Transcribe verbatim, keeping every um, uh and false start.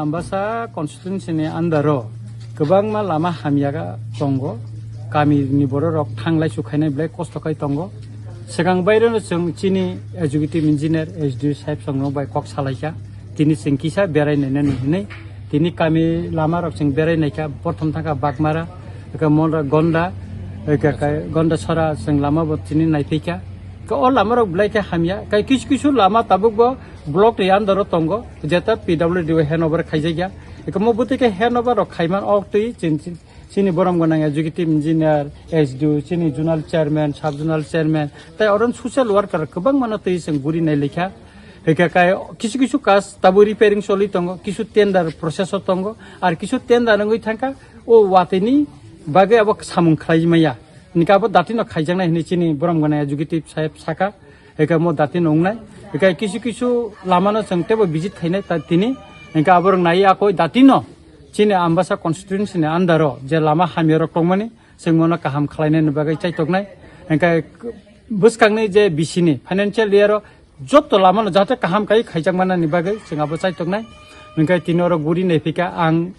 Ambasa constituency ni under o kwbangma lama hamya tongo, kami ni borok rok thanglai sukhainai belai kosto khai tongo. Swkang bairo no chwng chini executive engineer S D O sahib song no bai kok salaikha, tini chwng kisa berai nainani hinwi. Tini kami lama rok chwng berai naikha, prothom thangkha Bagmara, eka Monra Gonda, eka kai Gonda Sora chwng lama bo tini naiphaikha. Ka o lama rok belai khe hamya, kai kisu kisu lama tabuk bo block ni under o tongo, jeta P W D o handover khaijakya. Eka mo bwtwi khe handover rok khaiman ok twi chin chin. Chini borom gwnang executive engineer, S D O, chini zonal chairman, sub zonal chairman, tai oron social worker kwbangma no twi chwng guri nai lekha. Hwnkhe kai kisu kisu kas tabuk repairing choli tongo, kisu tender process o tongo, ar kisu tender wngwi thangkha, o watwi ni bagwi abo samung khlai maya. Hwnkhe abo dati no khaijaknai hinwi chini borom gwnang executive sahib sakha. Hwnkhe mo dati no wngnai. Hwnkhe kisu kisu lama no chwng teibo visit khainai ta tini. Hwnkhe abo rok nai akoi dati no chini Ambasa constituency ni under o je lama hamya rok tongmani, chwng mono kaham khlainani bagwi chaitoknai. Hwnkhe bwskangni je bisini financial year o joto lamano jahate kaham kai khaijak manani bagwi chwng abo chaitoknai. Hwnkhe tini oro guri naiphika ang